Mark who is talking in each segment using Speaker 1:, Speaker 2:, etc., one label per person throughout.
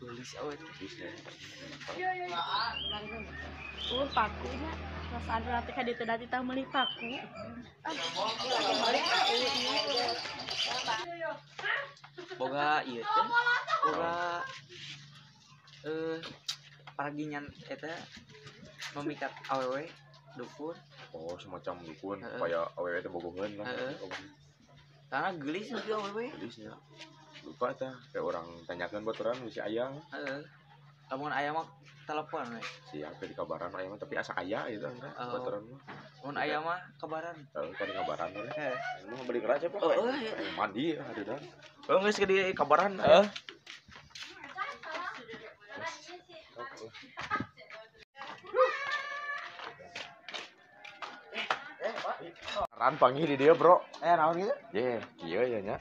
Speaker 1: Geulis awewe.
Speaker 2: Pakunya perasaan urang teh ka dieu teh da titah meuli paku.
Speaker 1: Boga ieu teh. Boga paraginyan eta memikat awewe dukun.
Speaker 3: Oh, semacam dukun supaya awewe teh bogoheun lah.
Speaker 1: Karena geulis juga awewe.
Speaker 3: Geulisnya. Lupa tah, kayak orang tanyakan baturan si ayang.
Speaker 1: Heeh. Lamun aya mah telepon we.
Speaker 3: Siap di kabaran aya mah tapi asa aya gitu enggak baturan mah.
Speaker 1: Mun aya mah kabaran.
Speaker 3: Heeh, tadi kabaran we. Heeh. Mah beli kerja Pak.
Speaker 1: Heeh,
Speaker 3: mandi hareudang. Heuh geus ke di kabaran.
Speaker 1: Heeh.
Speaker 3: Ran panggil di dia, Bro.
Speaker 4: Naon gitu?
Speaker 3: Ye, kieu ya nya.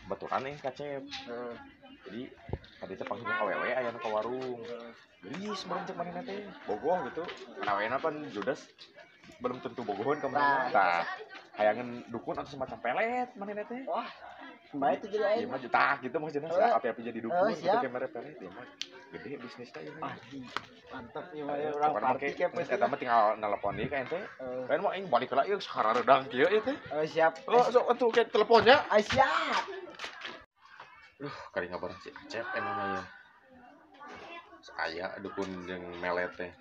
Speaker 3: Baturan euy kacep. Jadi tadi teh panggil awewe aya nu ka warung. Geulis meureun cek manehna teh. Bogoh gitu. Kana awena pan judes belum tentu bogoheun ka manehna. Tah, hayangan dukun atau semacam pelet manehna teh.
Speaker 4: Wah, bae teh jadi
Speaker 3: aing. Ieu mah juta gitu maksudna sia api-api jadi dukun gitu kayak mere pelet ieu mah gede bisnis teh ieu.
Speaker 4: Mantap ieu mah urang party ke
Speaker 3: eta mah tinggal nelpon deui ka ente. Lain mah aing balik heula ieu sarareudang kieu ieu teh.
Speaker 4: Oh, siap.
Speaker 3: Oh, sok atuh ke teleponnya.
Speaker 4: Ah, siap.
Speaker 3: Duh, kali ngabaran si Acep emang ya. Saya dukun jeung melet teh.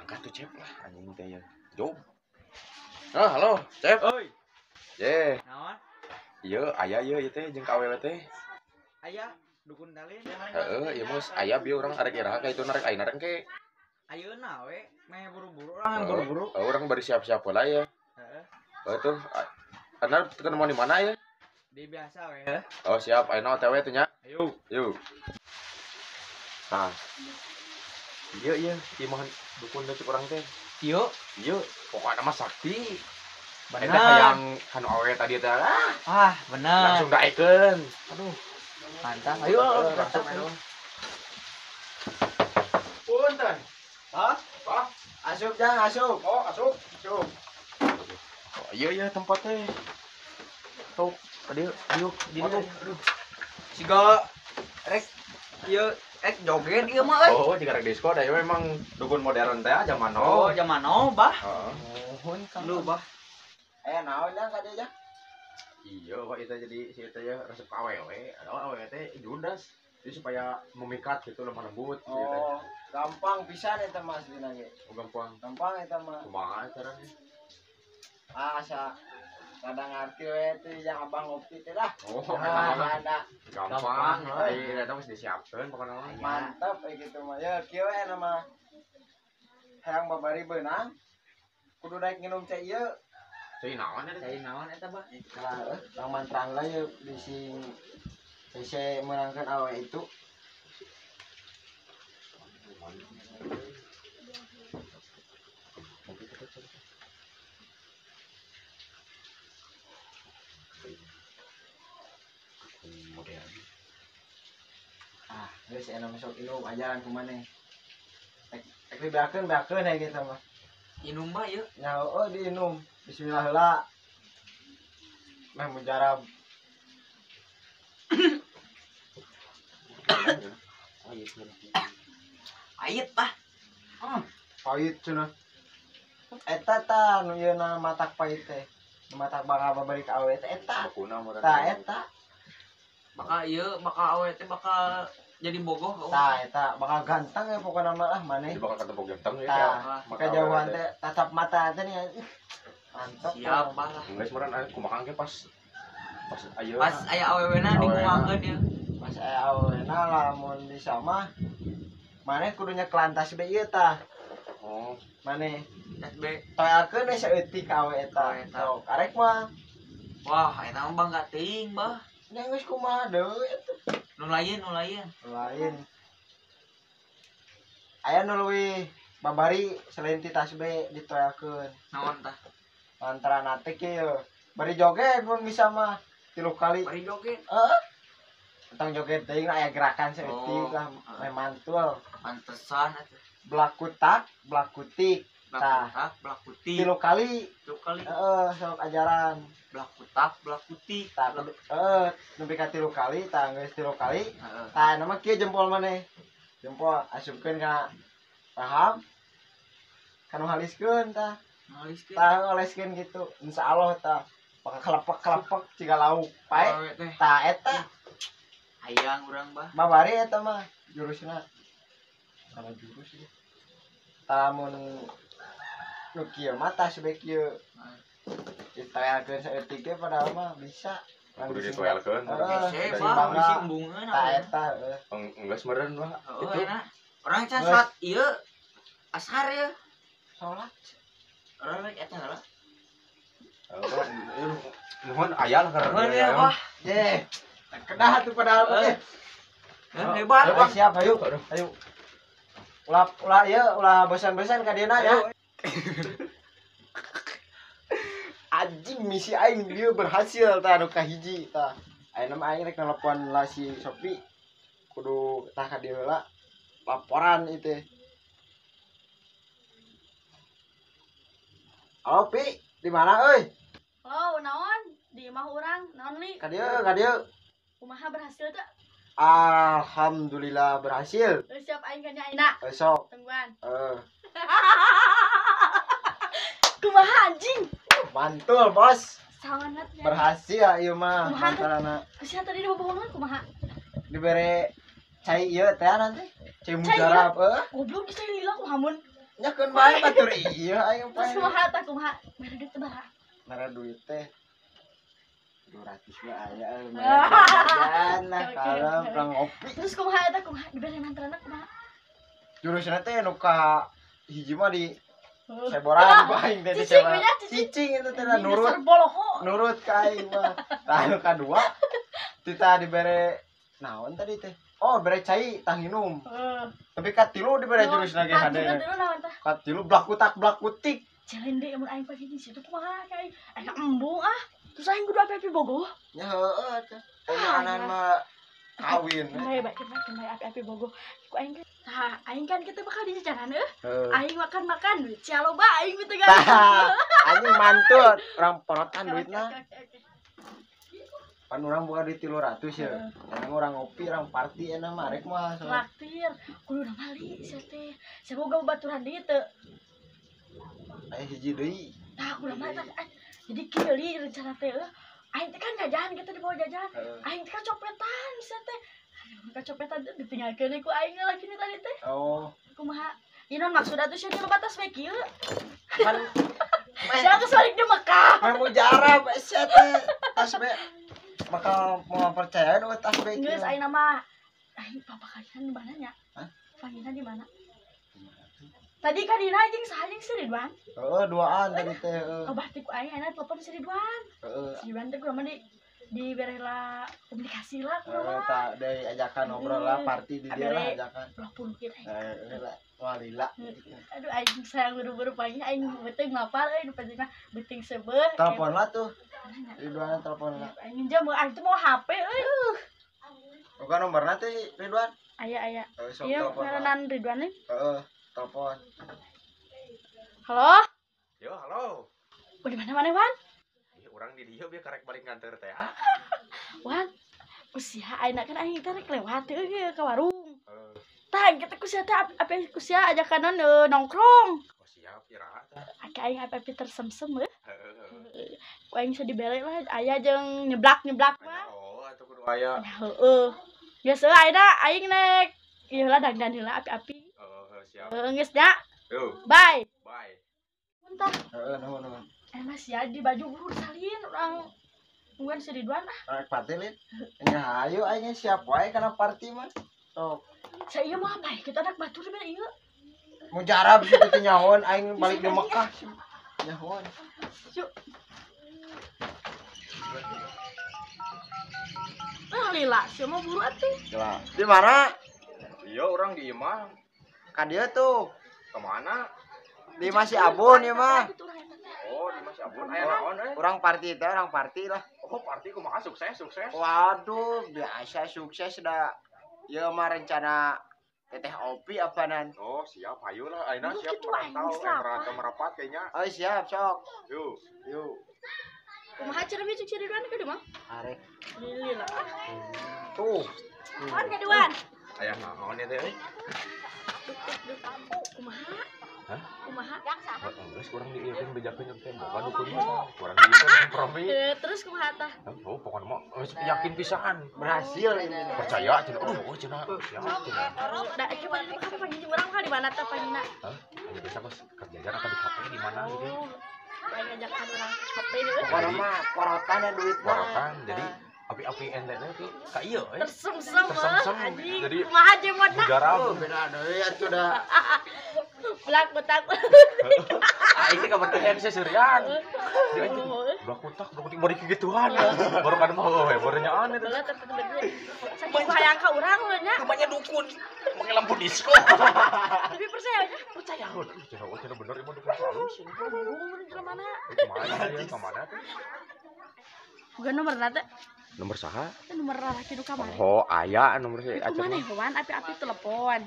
Speaker 3: Angkat tuh Cep lah anjing teh ya. Job. Ah, halo, Cep.
Speaker 1: Oi.
Speaker 3: Ye.
Speaker 1: Naon?
Speaker 3: Ieu aya ieu ieu teh jeung ka awewe teh.
Speaker 1: Aya dukun talin.
Speaker 3: Heeh, ieu mah aya bieu urang arek iraha ka itu narek ayeuna rek.
Speaker 1: Ayeuna we, meh buru-buru urang buru-buru.
Speaker 3: Oh, urang bari siap-siap heula ya.
Speaker 1: Heeh.
Speaker 3: Oh, tuh. Anda ketemu di mana ya?
Speaker 1: Di biasa we.
Speaker 3: Oh, siap. Ayeuna OTW tuh nya.
Speaker 1: Ayo.
Speaker 3: Yuk. Nah. Iya, iya, imah dukun teh urang teh.
Speaker 1: Ieu,
Speaker 3: ieu pokokna mah sakti.
Speaker 1: Bener.
Speaker 3: Eta hayang kanu awewe tadi teh.
Speaker 1: Ah, bener.
Speaker 3: Langsung daekeun.
Speaker 1: Aduh. Mantap. Ayo, langsung ayo.
Speaker 3: Punten.
Speaker 4: Hah?
Speaker 3: Hah?
Speaker 4: Asup jang, asup.
Speaker 3: Oh, asup.
Speaker 4: Asup.
Speaker 3: Oh, iya iya tempatnya.
Speaker 1: Tuh, tadi diuk di aduh. Siga rek ieu rek joget ieu mah euy.
Speaker 3: Oh, jika rek disko da ieu memang dukun modern teh zaman now.
Speaker 1: Oh, zaman now, bah.
Speaker 3: Heeh.
Speaker 1: Nuhun Kang. Lu, bah.
Speaker 4: Naon jang ka dieu jang?
Speaker 3: Iya, kok itu jadi si eta ya resep ka awewe. Awewe teh judas. Jadi supaya memikat gitu lemah lembut.
Speaker 4: Oh, gitu. Gampang pisan eta mah aslina ge.
Speaker 3: Oh, gampang.
Speaker 4: Gampang eta mah.
Speaker 3: Kumaha caranya?
Speaker 4: Ah, asa kadang ngarti we teh yang abang ngopi teh lah.
Speaker 3: Oh,
Speaker 4: nah, ada.
Speaker 3: Gampang. Iya, eta mah disiapkeun pokona mah.
Speaker 4: Mantap euy kitu mah. Ya kieu we mah. Hayang babari beunang. Kudu daek nginum cai ieu.
Speaker 3: Cai naon eta?
Speaker 1: Cai naon eta, Bah?
Speaker 4: Nah, bang mantrang lah ieu bisi saya menangkan awe itu. Ah, geus enak masuk inum ajaran kumaneh. Ek dibeakeun beakeun aya gitu mah.
Speaker 1: Inum mah ieu.
Speaker 4: Ya oh diinum. Bismillah heula. Meh mujarab.
Speaker 1: Pahit pah.
Speaker 4: Pahit cenah. Eta tah nu ieu na matak pahit teh. Nu matak bakal babari ka awe teh eta. Tah eta.
Speaker 1: Bakal ieu bakal awe teh bakal jadi bogoh.
Speaker 4: Tah eta bakal ganteng ya pokona mah ah maneh.
Speaker 3: Bakal ketemu ganteng ya.
Speaker 4: Tah, kejauhan teh tatap mata teh nih. Mantap.
Speaker 1: Siap bah lah.
Speaker 3: Geus meureun kumaha ge pas ayeuna.
Speaker 1: Pas aya awewena dikumakeun ieu.
Speaker 4: Pas aya awewena lamun bisa mah maneh kudu nyekelan tas be ieu tah.
Speaker 3: Oh,
Speaker 4: maneh
Speaker 1: tas be
Speaker 4: toelkeun we saeutik ka awe eta. Sok arek mah.
Speaker 1: Wah, eta mah bangga teuing, bah.
Speaker 4: Nya geus kumaha deui atuh.
Speaker 1: Nu lain, nu lain.
Speaker 4: Lain. Aya nu leuwih babari selain ti tas be ditoelkeun.
Speaker 1: Naon tah?
Speaker 4: Mantrana teh kieu. Bari joget pun bisa mah 3 kali.
Speaker 1: Bari joget.
Speaker 4: Heeh. Tong joget teuing aya gerakan saeutik lah meh mantul.
Speaker 1: Pantesan atuh.
Speaker 4: Belakutak, belakutik. Tah,
Speaker 1: belakutik.
Speaker 4: 3 kali.
Speaker 1: 3 kali.
Speaker 4: Heeh, sok ajaran.
Speaker 1: Belakutak, belakutik.
Speaker 4: Tah, heeh, nepi ka 3 kali, tah geus 3 kali. Tah, nama kieu jempol maneh. Jempol asupkeun ka rahang. Kanu haliskeun tah.
Speaker 1: Haliskeun.
Speaker 4: Tah, oleskeun gitu. Insyaallah tah. Bakal kelepek-kelepek ciga lauk pae. Tah eta.
Speaker 1: Hayang urang bah.
Speaker 4: Babari eta mah jurusna. Sama jurus ieu. Tah mun nu kieu mah tah sebae kieu. Ditoelkeun saeutik ge padahal mah bisa.
Speaker 3: Kudu ditoelkeun.
Speaker 1: Hese bah, bisi embungeun.
Speaker 4: Tah eta heuh.
Speaker 3: Enggeus meureun mah.
Speaker 1: Heeh, enak. Urang can salat ieu asar ieu.
Speaker 4: Salat.
Speaker 1: Urang rek eta heula.
Speaker 3: Nuhun aya lah karena
Speaker 1: ya wah.
Speaker 4: Ye. Kedah tuh padahal mah.
Speaker 1: Hebat.
Speaker 4: Siap, ayo. Ayo. Ulah ulah ieu ulah bosan-bosan ka dieuna ya. Anjing misi aing dia berhasil tah nu kahiji tah. Ayeuna mah aing rek nelpon lah si Sopi. Kudu tah ka dieu heula. Laporan ieu teh. Halo Pi, di mana euy?
Speaker 2: Halo, naon? Di imah urang, naon li?
Speaker 4: Ka dieu, ka dieu.
Speaker 2: Kumaha berhasil teu?
Speaker 4: Alhamdulillah berhasil.
Speaker 2: Siap aing ka nya ayeuna.
Speaker 4: Sok.
Speaker 2: Tungguan.
Speaker 4: Heeh.
Speaker 2: Kumaha anjing?
Speaker 4: Mantul, Bos.
Speaker 2: Sangat ya.
Speaker 4: Berhasil ieu mah mantarana.
Speaker 2: Kusia tadi dibobohongan kumaha?
Speaker 4: Dibere cai ieu teh nanti. Cai mujarab heuh.
Speaker 2: Goblok cai lila kumaha mun?
Speaker 4: Nyakeun bae batur ieu aing.
Speaker 2: Terus kumaha tah kumaha? Mere duit teh bara.
Speaker 4: Mere duit teh 200 we aya lumayan lah kalau urang ngopi.
Speaker 2: Terus kumaha eta kumaha dibere mantrana kumaha?
Speaker 4: Jurusna teh nu ka hiji mah di seboran ku aing teh di seboran. Cicing itu teh nurut. Nurut ka aing mah. Tah nu kadua tita dibere naon tadi teh? Oh, bere cai tah nginum. Tapi ka tilu dibere jurusna ge hade. Ka tilu blakutak blakutik.
Speaker 2: Jalan deui mun aing pake di situ kumaha ka aing. Aing embung ah. Terus aing kudu api-api bogoh.
Speaker 4: Ya heueuh teh. Anan mah kawin.
Speaker 2: Bae bae bae api-api bogoh. Ku aing tah aing kan kita bakal di jajanan eueuh. Aing makan-makan duit sia loba aing teh guys.
Speaker 4: Anjing mantul urang porotan duitna. Pan urang buka duit 300 ya. Urang urang ngopi, urang party enak mah rek mah.
Speaker 2: Traktir kudu mali sia teh. Sia boga babaturan deui teu.
Speaker 4: Aya hiji deui.
Speaker 2: Tah kudu mah tah. Jadi kieu li rencana teh eueuh. Aing teh kan jajan kita dibawa jajan. Aing teh kan copetan sia teh. Kacopetan ditinggalkeun ku aing lagi nih tadi teh.
Speaker 4: Oh.
Speaker 2: Kumaha? Ieu naon maksudna tuh sia batas we kieu?
Speaker 4: Pan
Speaker 2: sia geus balik di Mekah.
Speaker 4: Meh mujarab sia teh tas be bakal mau percaya nu tas be kieu.
Speaker 2: Geus aing mah aing papakayan di mana nya?
Speaker 4: Hah?
Speaker 2: Panggilan di mana? Tadi ka dina jeung saha jeung si Ridwan?
Speaker 4: Heeh, duaan tadi teh heeh.
Speaker 2: Oh, berarti ku aing ayeuna telepon si Ridwan.
Speaker 4: Heeh.
Speaker 2: Si Ridwan teh kumaha di lah komunikasi lah kumaha.
Speaker 4: Tah dari ajakan ngobrol lah party di dia lah ajakan.
Speaker 2: 20 kita.
Speaker 4: Heeh lah, wah lila.
Speaker 2: Aduh aing sayang buru-buru pagi aing beuteung ngapal euy nu penting mah beuteung seubeuh.
Speaker 4: Telepon lah tuh. Ridwan telepon lah.
Speaker 2: Aing jam aing teh mau HP euy.
Speaker 4: Bukan nomorna teh Ridwan.
Speaker 2: Aya aya. Iya, ngaranna Ridwan nih.
Speaker 4: Heeh, telepon.
Speaker 2: Halo?
Speaker 3: Yo, halo.
Speaker 2: Di mana-mana, Wan?
Speaker 3: Urang di dieu bieu karek balik nganter teh.
Speaker 2: Wan, kusia ayeuna kan aing teh rek lewat teh ka warung. Tah, kita kusia teh api kusia ajakan nongkrong.
Speaker 3: Oh, siap iraha tah.
Speaker 2: Ake aing api tersemsem euy. Heeh. Ku aing bisa dibere lah aya jeung nyeblak-nyeblak mah.
Speaker 3: Oh, atuh kudu aya.
Speaker 2: Heeh. Geus euy ayeuna aing nek ieu lah dangdan heula api-api.
Speaker 3: Heeh, siap.
Speaker 2: Heeh, geus nya.
Speaker 3: Bye.
Speaker 2: Bye.
Speaker 3: Bye.
Speaker 2: Entah.
Speaker 4: Heeh, nuhun nuhun.
Speaker 2: Mas ya di baju guru salin orang bukan si Ridwan ah.
Speaker 4: Rek party lin. Nya hayu aing siap wae kana party mah. Sok.
Speaker 2: Saya mau apa? Kita anak batur di ieu.
Speaker 4: Mujarab sih teh nyahoan aing balik di Mekah. Nyahoan.
Speaker 2: Yuk. Ah lila, sia mah buru atuh.
Speaker 4: Di mana?
Speaker 3: Iya, orang di imah.
Speaker 4: Ka dieu tuh.
Speaker 3: Kemana?
Speaker 4: Di masih Abon ya mah.
Speaker 3: Oh, di masih Abon. Aya naon euy?
Speaker 4: Urang party teh, urang party lah.
Speaker 3: Oh, party kumaha sukses.
Speaker 4: Waduh, biasa sukses dah. Ya mah rencana Teteh Opi apanan.
Speaker 3: Oh, siap, ayo lah. Ayeuna siap
Speaker 2: gitu,
Speaker 3: merantau merapat kayaknya.
Speaker 4: Oh, siap, sok.
Speaker 3: Yuk.
Speaker 4: Yuk.
Speaker 2: Kumaha cara bieu cek duan ke mah?
Speaker 4: Arek.
Speaker 2: Lili lah.
Speaker 4: Tuh.
Speaker 2: Kawan ke duan.
Speaker 3: Aya naon ya teh?
Speaker 2: Kumaha?
Speaker 3: Hah?
Speaker 2: Kumaha?
Speaker 3: Geus kurang diieukeun bejakeun teh boga dukun mah. Kurang diieukeun kompromi.
Speaker 2: Terus kumaha tah?
Speaker 3: Oh, pokokna mah geus yakin pisan.
Speaker 4: Berhasil ini.
Speaker 3: Percaya cenah. Aduh, cenah. Siap cenah.
Speaker 2: Da ieu mah kapan panggil urang mah di mana tah panggilna?
Speaker 3: Hah? Aya biasa kos kerjajan atau di kafe di mana gitu.
Speaker 2: Aing ngajakan urang kafe deui.
Speaker 4: Pokokna mah korotan ya duit mah.
Speaker 3: Korotan. Jadi api-api ente teh ka ieu eh.
Speaker 2: Tersem-sem.
Speaker 3: Jadi
Speaker 2: kumaha jemotna?
Speaker 3: Mujarab.
Speaker 4: Beda deui atuh da.
Speaker 2: Belak botak.
Speaker 3: Aing teh kabertihan seserian. Belak botak, belak botak bari kegituan. Baru kan mah we, baru nyaan eta.
Speaker 2: Sakitu hayang ka urang we nya.
Speaker 3: Rumahnya dukun. Make lampu disco.
Speaker 2: Tapi percaya nya?
Speaker 3: Percaya. Cenah bener ieu mah dukun halus.
Speaker 2: Mun jelema mana?
Speaker 3: Kumaha ya ka mana teh?
Speaker 2: Bukan nomor teh.
Speaker 3: Nomor saha?
Speaker 2: Nomor lalaki nu kamari.
Speaker 3: Oh, aya nomor si Acep.
Speaker 2: Kumaha nih, api-api telepon.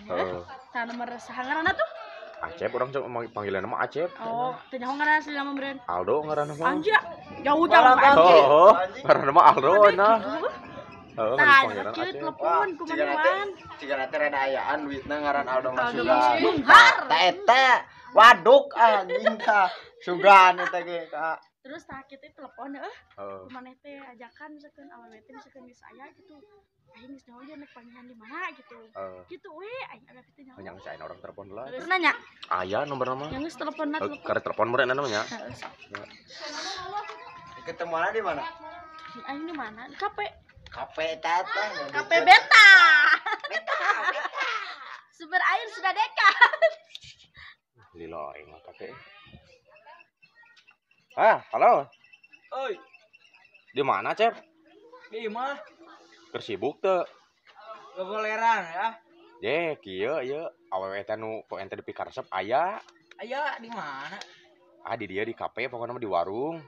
Speaker 2: Tah nomor saha ngaranna tuh?
Speaker 3: Acep orang cuma panggilan nama Acep.
Speaker 2: Oh, teu nyaho ngaranna asli nama meureun.
Speaker 3: Aldo ngaranna mah.
Speaker 2: Anjir, jauh-jauh anjir.
Speaker 3: Oh, ngaranna mah Aldo nah. Heeh,
Speaker 2: tah, kieu telepon kumaha.
Speaker 4: Ciga teh rada ayaan duitna ngaran Aldo mah sugan.
Speaker 2: Tah
Speaker 4: eta waduk anjing tah. Sugan eta ge ka.
Speaker 2: Terus tah kieu teh telepon heuh. Kumaha teh ajakan misalkan awewe teh misalkan geus aya gitu. Aing geus nyaho nek panggilan di mana gitu. Gitu we aing ada teh nyaho.
Speaker 3: Yang sain orang telepon lah.
Speaker 2: Terus nanya.
Speaker 3: Aya nomor nama.
Speaker 2: Yang geus teleponna telepon.
Speaker 3: Keur telepon meureun namanya.
Speaker 4: Ketemuannya di mana?
Speaker 2: Aing di mana? Di kafe.
Speaker 4: Kafe tata.
Speaker 2: Kafe beta. Beta. Sumber air sudah dekat.
Speaker 3: Lilo aing mah kafe. Ah, halo.
Speaker 1: Oi.
Speaker 3: Di mana, Cep?
Speaker 1: Di imah.
Speaker 3: Keur sibuk teu?
Speaker 1: Gogoleran ya.
Speaker 3: Ye, kieu ieu awewe teh nu ku ente dipikaresep aya.
Speaker 1: Aya di mana?
Speaker 3: Ah, di dieu di kafe pokona mah di warung.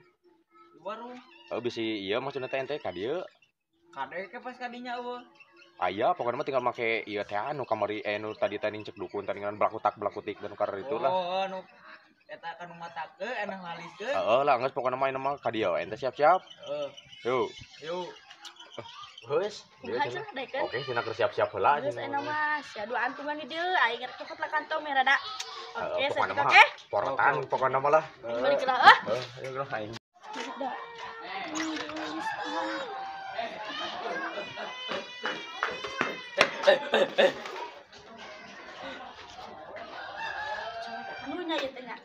Speaker 1: Di warung.
Speaker 3: Heuh bisi ieu maksudna teh ente ka dieu.
Speaker 1: Kade ke pas kadinya eueuh.
Speaker 3: Aya pokona mah tinggal make ieu teh anu kamari nu tadi teh cek dukun tadi ngan blakutak-blakutik dan karena itulah.
Speaker 1: Oh, nu eta kan matakeun enak ngaliskeun.
Speaker 3: Heeh lah geus pokona mah mah ka dieu ente siap-siap.
Speaker 1: Heeh.
Speaker 3: Yuk.
Speaker 1: Yuk.
Speaker 3: Geus. Oke, cenah keur siap-siap heula
Speaker 2: cenah. Geus enak mah, sia dua antungan di dieu aing rek cokot lah kantong meh rada. Oke, oke.
Speaker 3: Porotan pokona mah lah.
Speaker 2: Balik lah heuh.
Speaker 3: Heuh, ayo geus aing.
Speaker 2: Anu nya ieu teh nya.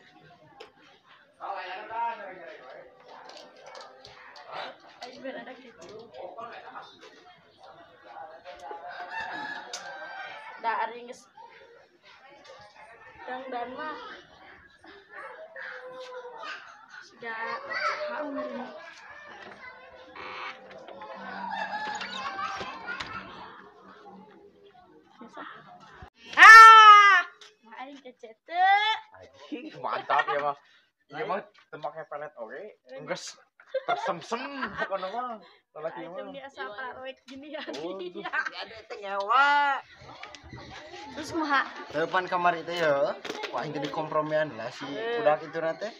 Speaker 2: Da ari geus dangdan mah sudah haum ini. Ah, aing kecete.
Speaker 3: Anjing, mantap ya mah. Ieu mah teu make pelet oge. Geus tersemsem pokona mah. Lalaki mah.
Speaker 2: Biasa paroek gini ya.
Speaker 4: Ada teh nyawa.
Speaker 2: Terus kumaha?
Speaker 4: Depan kamar itu ya. Wah, aing teh dikompromian lah si budak itu na teh.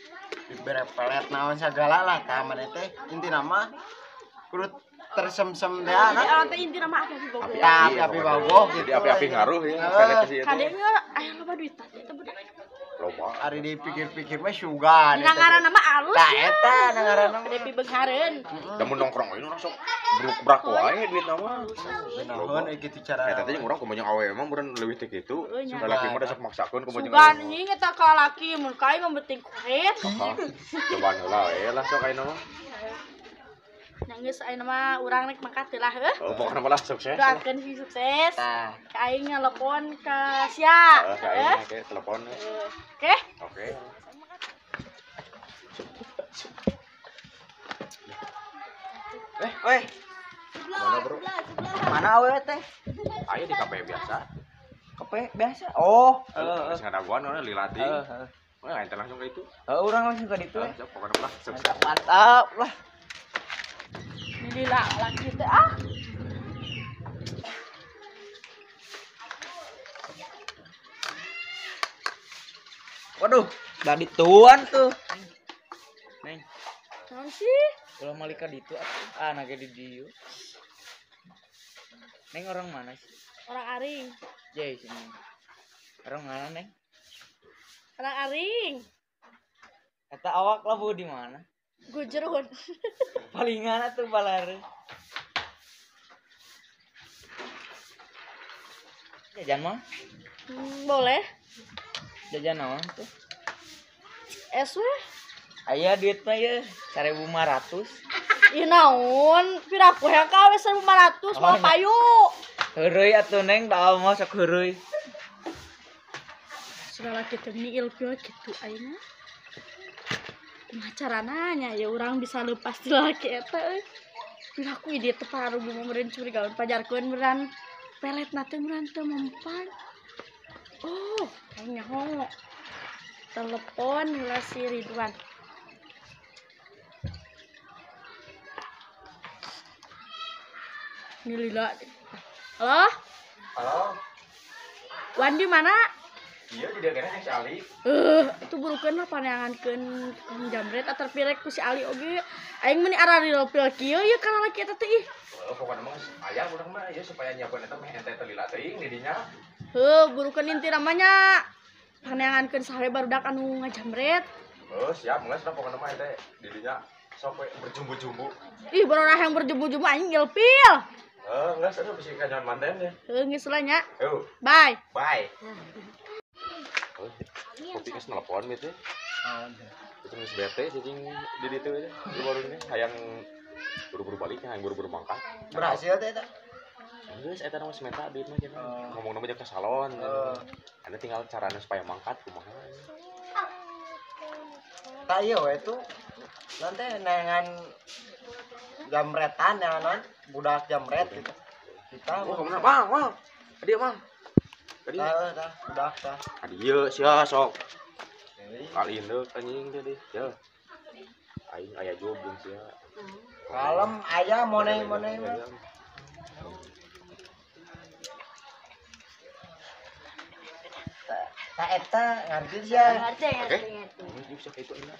Speaker 4: Dibere pelet naon sagala lah tah maneh teh. Intina mah kudu tersemsem teh
Speaker 2: ana. Teh intina mah api bogoh.
Speaker 4: Api bogoh
Speaker 3: gitu. Api-api ngaruh ya pelet sih itu.
Speaker 2: Kade nya aya loba duit tah eta budak.
Speaker 3: Loba.
Speaker 4: Ari dipikir-pikir mah sugan.
Speaker 2: Dina ngaranna mah alus.
Speaker 4: Tah eta na ngaranna mah.
Speaker 2: Depi beunghareun.
Speaker 3: Da mun nongkrong we urang sok bruk-brak wae duitna mah.
Speaker 4: Benaheun euy kitu cara.
Speaker 3: Eta teh urang kumaha awewe mah meureun leuwih teh kitu. Lalaki mah da sok maksakeun kumaha jeung
Speaker 2: Sugan anjing eta ka laki mun ka aing mah penting kuret.
Speaker 3: Cobaan heula we lah sok ayeuna mah.
Speaker 2: Nangis ayeuna mah urang rek mangkat teh lah heuh.
Speaker 3: Oh, pokona mah lah sukses.
Speaker 2: Doakeun sing sukses.
Speaker 4: Tah.
Speaker 2: Ka aing ngelepon ka sia.
Speaker 3: Heeh, ka aing oke telepon.
Speaker 2: Oke.
Speaker 3: Oke.
Speaker 1: Weh,
Speaker 3: Mana bro?
Speaker 1: mana awewe teh?
Speaker 3: Aya di kafe biasa.
Speaker 1: Kafe biasa. Oh,
Speaker 3: heeh. Geus ngadaguan urang lilati.
Speaker 1: Heeh.
Speaker 3: Wah, ente langsung ke itu.
Speaker 1: Heeh, urang langsung ke ditu.
Speaker 3: Heeh, pokona mah sukses.
Speaker 1: Mantap lah.
Speaker 2: Lila laki teh ah.
Speaker 1: Waduh, dari tuan tuh. Neng.
Speaker 2: Naon sih?
Speaker 1: Ulah malika ditu atuh. Ah, naga di dieu. Neng orang mana sih?
Speaker 2: Orang Aring.
Speaker 1: Jai sini. Orang mana, Neng?
Speaker 2: Orang Aring.
Speaker 1: Kata awak labu di mana?
Speaker 2: Gujerun.
Speaker 1: Palingan atuh balare. Jajan mah?
Speaker 2: Boleh.
Speaker 1: Jajan naon tuh?
Speaker 2: Es weh.
Speaker 1: Aya duit mah ye 1.500.
Speaker 2: Ih naon, piraku yang kawe 1.500 mau payu.
Speaker 1: Heureuy atuh Neng, da mah sok heureuy.
Speaker 2: Sudah laki teh ni ilfil kitu ayeuna. Kumaha carana nya ya urang bisa lepas ti lalaki eta euy. Piraku ieu teh pararugu meureun curigaun pajarkeun meureun peletna teh meureun teu mempan. Oh, aing nyaho. Telepon lah si Ridwan. Ini lila. Halo?
Speaker 3: Halo.
Speaker 2: Wan di mana?
Speaker 3: Iya, di daerah si Ali.
Speaker 2: Itu burukeun lah paneangankeun jamret atar pirek ku si Ali oge. Aing meuni ararilpil kieu ieu kana laki eta teh ih.
Speaker 3: Oh, pokona mah aya urang mah ieu supaya nyiapkeun eta meh ente teh lila teuing di dinya.
Speaker 2: Heuh, burukeun inti namanya paneangankeun saha barudak anu ngajamret.
Speaker 3: Oh, siap geus lah pokona mah ente di dinya sok we berjumbu-jumbu.
Speaker 2: Ih, barudak yang berjumbu-jumbu aing ilfil.
Speaker 3: Heuh, geus atuh bisi kanyawan manten ya.
Speaker 2: Heuh, geus lah nya.
Speaker 3: Heuh.
Speaker 2: Bye.
Speaker 3: Bye. Oh, kopi geus nelpon gitu. Itu geus bete cicing di ditu aja. Di warung ini hayang buru-buru balik, hayang buru-buru mangkat.
Speaker 4: Berhasil teh eta.
Speaker 3: Geus eta mah menta duit mah cenah. Ngomongna mah ke salon. Anda tinggal carana supaya mangkat kumaha.
Speaker 4: Tah ieu we tuh. Nanti neangan jamretan ya non, budak jamret gitu. Kita
Speaker 3: oh, kemana? Mang, mang. Adik, mang. Adik.
Speaker 4: Tah, budak tah.
Speaker 3: Adik sia sok. Kali induk anjing teh deh. Ya. Aing aya job jeung sia.
Speaker 4: Kalem aya money-money mah. Tah eta ngarti sia.
Speaker 2: Ngarti,
Speaker 3: Oke.
Speaker 2: ngarti.
Speaker 3: Bisa itu enak.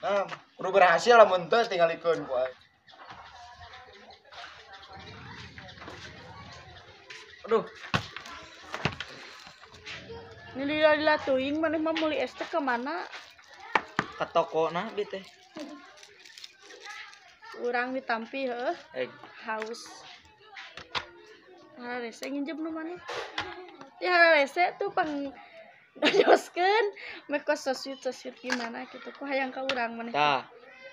Speaker 4: Nah, kudu berhasil lamun teu tinggalikeun ku aing.
Speaker 1: Aduh.
Speaker 2: Ini lila-lila teuing maneh mah meuli es teh ke mana?
Speaker 1: Ka toko nah bi teh.
Speaker 2: Urang ditampi heuh.
Speaker 1: Haus.
Speaker 2: Hararese nginjem nu maneh. Ya hararese tuh pang dajoskeun meh kos sosweet gimana gitu. Ku hayang ka urang maneh.
Speaker 1: Tah.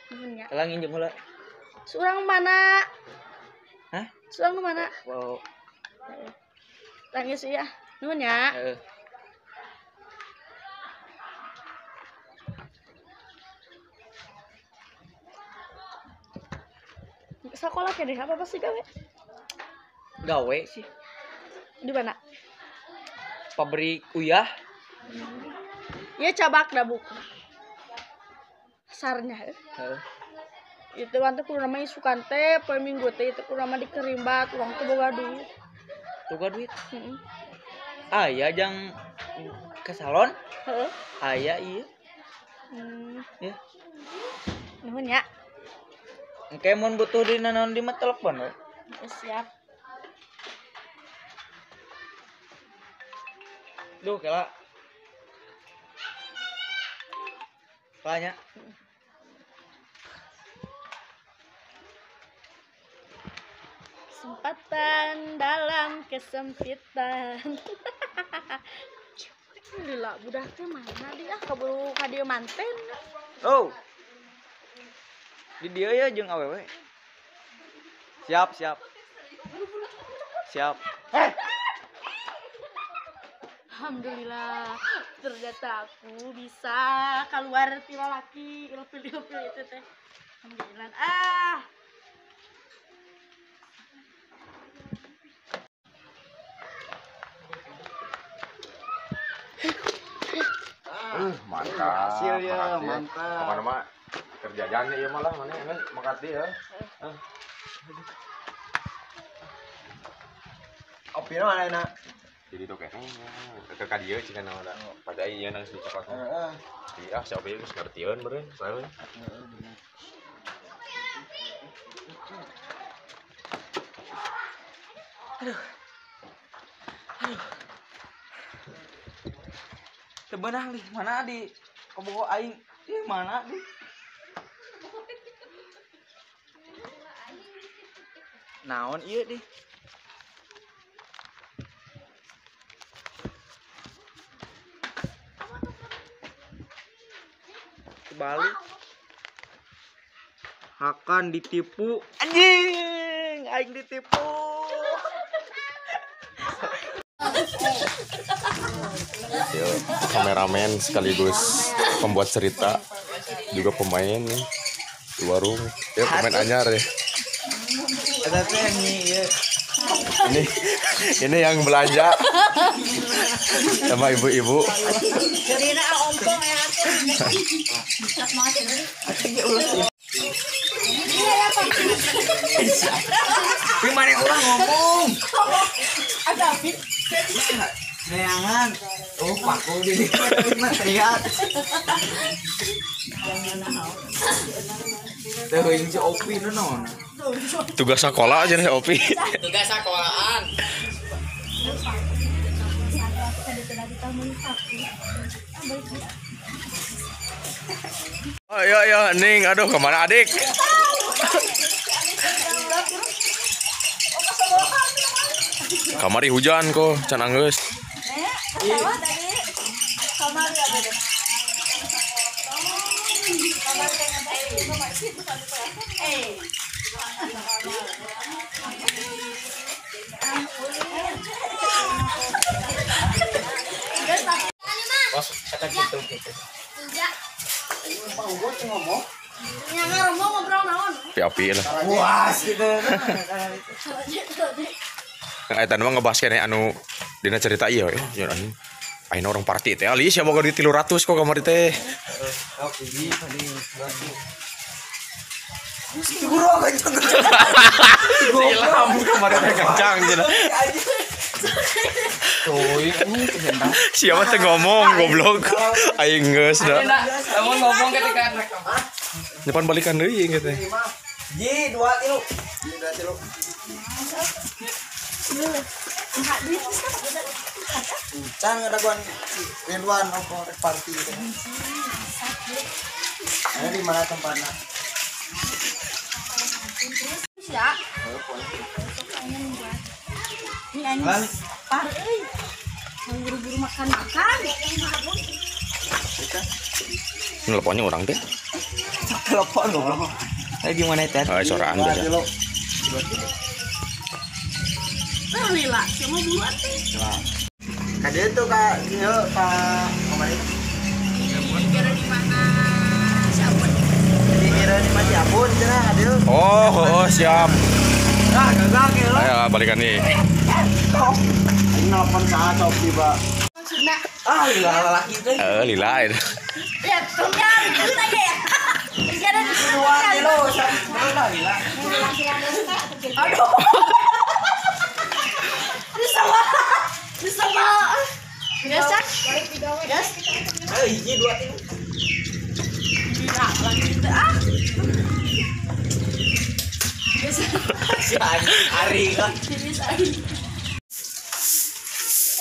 Speaker 2: Nuhun nya.
Speaker 1: Tah nginjem heula.
Speaker 2: Surang mana?
Speaker 1: Hah?
Speaker 2: Surang nu mana?
Speaker 1: Wow.
Speaker 2: Tah geus ieu. Nuhun nya.
Speaker 1: Heeh.
Speaker 2: Sekolah kene apa sih gawe?
Speaker 1: Gawe sih.
Speaker 2: Di mana?
Speaker 1: Pabrik uyah.
Speaker 2: Ya cabak dah buku. Sarnya.
Speaker 1: Heeh.
Speaker 2: Itu wantu kudu namanya isukan teh poe minggu teh itu kudu nama dikerimbat urang teh boga duit.
Speaker 1: Boga duit?
Speaker 2: Heeh.
Speaker 1: Aya jang ke salon?
Speaker 2: Heeh.
Speaker 1: Aya ieu.
Speaker 2: Ya.
Speaker 1: Ya.
Speaker 2: Nuhun ya.
Speaker 1: Engke mun butuh di naon di mah telepon we.
Speaker 2: Siap.
Speaker 1: Duh, kela. Kelanya.
Speaker 2: Kesempatan dalam kesempitan. Lila budak teh mana dia kaburu ka dieu manten.
Speaker 1: Oh. Di dieu ya jeung awewe. Siap, siap. Siap.
Speaker 2: Alhamdulillah, ternyata aku bisa keluar ti lalaki ilfil-ilfil itu teh. Alhamdulillah. Ah.
Speaker 3: Mantap.
Speaker 4: Hasil ya, mantap.
Speaker 3: Pokoknya mah kerjaannya ieu mah lah mana emang makati ya.
Speaker 4: Opi mana enak?
Speaker 3: Jadi tuh kayak ke ka dieu cenah naon pada ieu nang si coklat.
Speaker 4: Heeh.
Speaker 3: Jadi ah si Opi geus ngertieun meureun soalnya.
Speaker 4: Heeh bener.
Speaker 1: Aduh. Aduh. Teu beunang di mana di kabogoh aing? Ih mana di? Naon ieu di? Kebalik. Hakan ditipu. Anjing, aing ditipu.
Speaker 3: Yo, kameramen sekaligus pembuat cerita juga pemain nih di warung. Ya pemain anyar ya. Ini yang belanja sama ibu-ibu.
Speaker 1: Gimana orang ngomong? Neangan. Oh, paku di teriak. Teuing si Opi nu naon?
Speaker 3: Tugas sekolah aja nih Opi.
Speaker 1: Tugas sekolahan.
Speaker 3: Oh iya iya Ning, aduh kemana adik? Kamari hujan kok, can anggeus. Api-api lah.
Speaker 1: Puas gitu.
Speaker 3: Eta mah ngebahas keneh anu dina cerita ieu ya anjing. Ayeuna orang party teh ali sia boga duit 300 kok kamari teh. Ilham kamari teh kencang cenah. Siapa teh ngomong goblok. Aing geus da.
Speaker 1: Lamun ngomong ketika
Speaker 3: nyepan balikan deui ieu teh.
Speaker 1: Ji 2 tilu.
Speaker 4: 2 tilu. Can ngadaguan Ridwan opo rek party gitu. Ada di mana tempatnya?
Speaker 2: Ya. Ini anjing par euy. Mau buru-buru makan-makan.
Speaker 3: Nelponnya orang teh.
Speaker 1: Telepon goblok. Tadi gimana teh?
Speaker 3: Oh, soraan biasa.
Speaker 2: Lila, siapa buruan teh?
Speaker 4: Kade tuh kak, ieu ka kemarin.
Speaker 2: Kira di mana si Abun?
Speaker 4: Kira di mana si Abun cenah kade.
Speaker 3: Oh, siap.
Speaker 1: Ah, gagal ke lo.
Speaker 3: Ayo balikan nih.
Speaker 4: Ini nelpon saha cobi, Pak.
Speaker 2: Maksudna?
Speaker 1: Ah, lila lalaki teh.
Speaker 3: Heeh, lila itu.
Speaker 2: Ya, tunggal gitu ya. Kira di
Speaker 1: 2 kilo, lila lila.
Speaker 2: Aduh. Bisa mah. Biasa. Gas.
Speaker 1: Ayo hiji 2 tilu.
Speaker 2: Gila lagi teh ah. Biasa.
Speaker 1: Si Ari kan.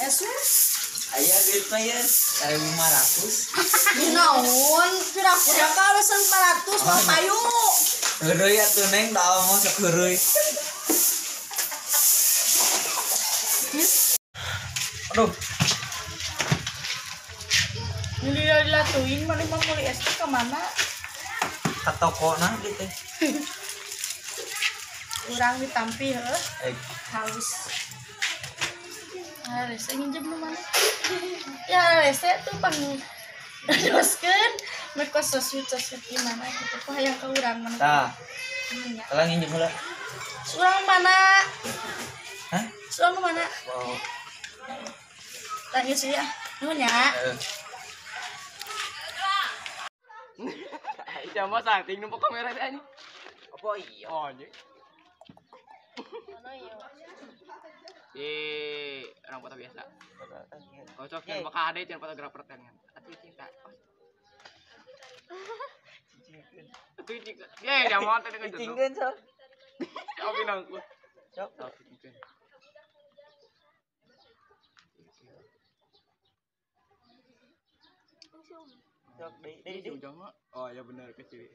Speaker 2: Esus.
Speaker 1: Aya duit mah ya 1.500.
Speaker 2: Naon? Kira-kira kalau 400 mah payu.
Speaker 1: Heureuy atuh Neng da mah sok heureuy. Aduh.
Speaker 2: Lila tuing mana mah meuli es teh ka mana?
Speaker 1: Ka toko na di teh.
Speaker 2: Urang ditampi heuh. Halus. Ah, rese nginjem nu mana? Ya rese tuh pang doskeun mereka sosmed-sosmed gimana gitu. Kok hayang ka urang mana?
Speaker 1: Tah.
Speaker 2: Nya.
Speaker 1: Tah nginjem heula.
Speaker 2: Surang mana?
Speaker 1: Hah?
Speaker 2: Surang mana?
Speaker 1: Wow.
Speaker 2: Tanya sih ya. Nuhun ya.
Speaker 1: Siapa saking numpuk kamera teh anjing. Apa iya? Oh, anjing. Di orang foto biasa. Kocok yang bakal ada itu fotografer teh. Atuh cinta. Atuh cinta. Ye, dia mau teh dengan
Speaker 5: Cicingkeun sok.
Speaker 1: Oke nangku.
Speaker 5: Sok. Sok deui deui.
Speaker 1: Oh ya benar kecil.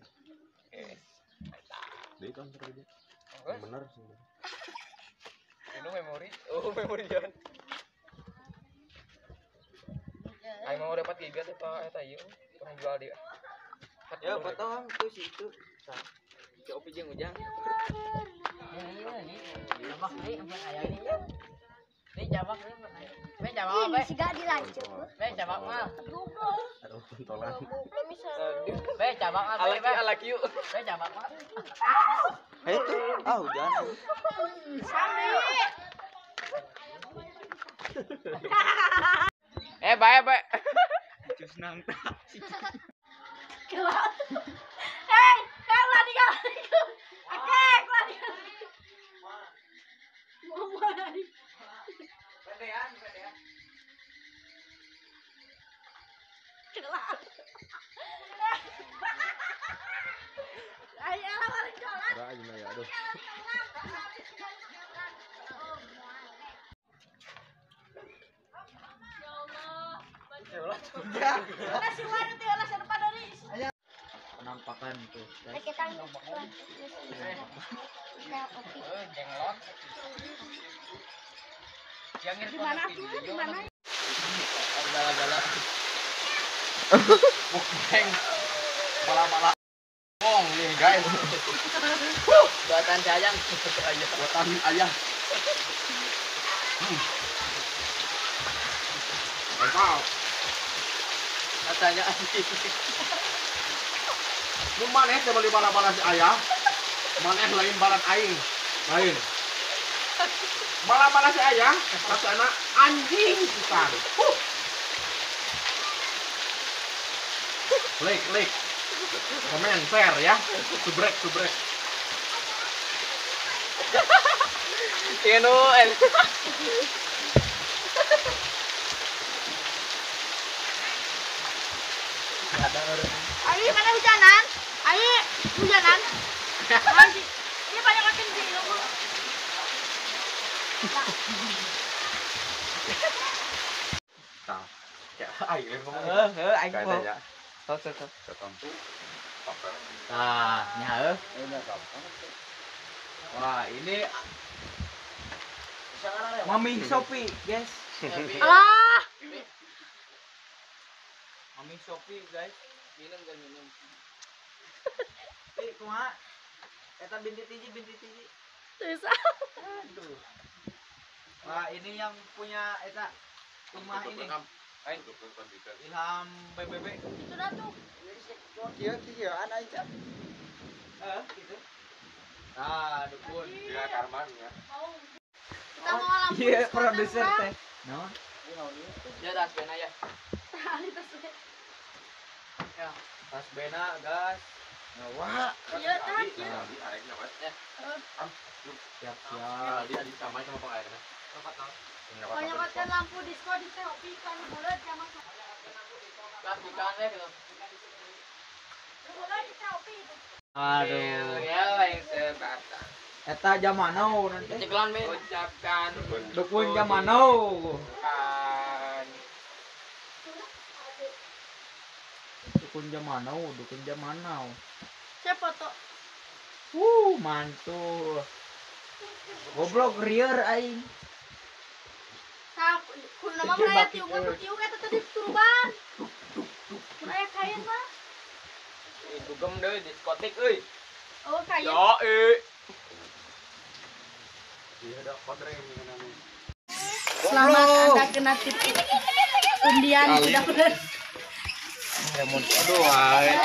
Speaker 3: Deui kan terus. Benar sih.
Speaker 1: Ini memori. Oh, memori jalan. Aing mau dapat giga tuh Pak eta ieu, orang jual dia.
Speaker 5: Ya potong tuh si itu.
Speaker 1: Si Opi jeung Ujang.
Speaker 5: Jabak deui empat aya ini. Ini jabak deui empat aya. Be jabak
Speaker 2: apa? Ini siga dilanjut.
Speaker 5: Be jabak mah.
Speaker 3: Aduh, tolan.
Speaker 5: Be jabak mah.
Speaker 1: Alaki alaki yuk.
Speaker 5: Be jabak mah.
Speaker 4: Itu ah hujan.
Speaker 2: Sami.
Speaker 1: Bae bae. Cus nang tak.
Speaker 2: Kelar. Hei, kelar digal. Oke, kelar digal. Mau mulai.
Speaker 1: Pedean, pedean.
Speaker 2: Kelar. Ayo lah balik jalan.
Speaker 3: Ora aja ya, aduh.
Speaker 5: Penampakan tuh.
Speaker 1: Jenglot.
Speaker 2: Di mana tuh? Di mana?
Speaker 1: Bala-bala.
Speaker 3: Mukbang. Bala-bala. Ngomong nih guys.
Speaker 5: Buatan sayang.
Speaker 3: Buatan ayah. Mantap.
Speaker 5: Katanya anjing.
Speaker 3: Lu maneh teh beli bala-bala si ayah. Maneh lain balat aing. Lain. Bala-bala si ayah, rasana anjing pisan. Huh. Like, like. Komen, share ya. Subrek, subrek.
Speaker 1: Keno.
Speaker 2: Ayo mana hujanan? Ayo hujanan. Ini banyak makin di nunggu.
Speaker 3: Nah, ya aing ngomong.
Speaker 5: Heeh, aing ngomong. Sok sok sok.
Speaker 1: Nah, nya heuh. Wah, ini
Speaker 5: Mami Shopee, guys.
Speaker 2: Alah.
Speaker 5: Mami Shopee, guys. Minum gak minum. Eh, kumaha? Eta bintit hiji, bintit hiji.
Speaker 2: Susah.
Speaker 5: Aduh. Wah, ini yang punya eta rumah ini. Ilham BBB.
Speaker 2: Itu dah tuh.
Speaker 4: Kieu kieuan aja.
Speaker 5: Heeh, gitu. Nah, dukun.
Speaker 3: Dia Karman ya.
Speaker 2: Kita mau lampu.
Speaker 5: Iya, produser teh. Naon?
Speaker 1: Ya tas bena ya.
Speaker 2: Tali tas bena.
Speaker 1: Ya, tas bena, gas.
Speaker 4: Wah.
Speaker 2: Iya, tahan.
Speaker 3: Ya.
Speaker 5: Siap, siap.
Speaker 3: Adi adi sama sama Pak Airna.
Speaker 2: Banyak lampu disco di TOP kan bulat zaman.
Speaker 1: Gas bukan deh gitu.
Speaker 2: Bulat di TOP itu.
Speaker 5: Aduh.
Speaker 1: Ya lain sebatang.
Speaker 5: Eta jamanau nanti.
Speaker 1: Ceklan be. Ucapkan
Speaker 5: dukun jamanau.
Speaker 1: Kan.
Speaker 5: Dukun jamanau, dukun jamanau.
Speaker 2: Saya foto.
Speaker 5: Mantul. Goblok rieur aing.
Speaker 2: Tah, kudu nama mah aya tiung mah tiung eta tadi turban. Mun aya kain mah.
Speaker 1: Dugem deui diskotik euy.
Speaker 2: Oh, kain.
Speaker 1: Ya eh.
Speaker 3: Iya ada kodreng ini.
Speaker 2: Selamat Anda kena tipu. Undian sudah benar.
Speaker 3: Aduh, ay.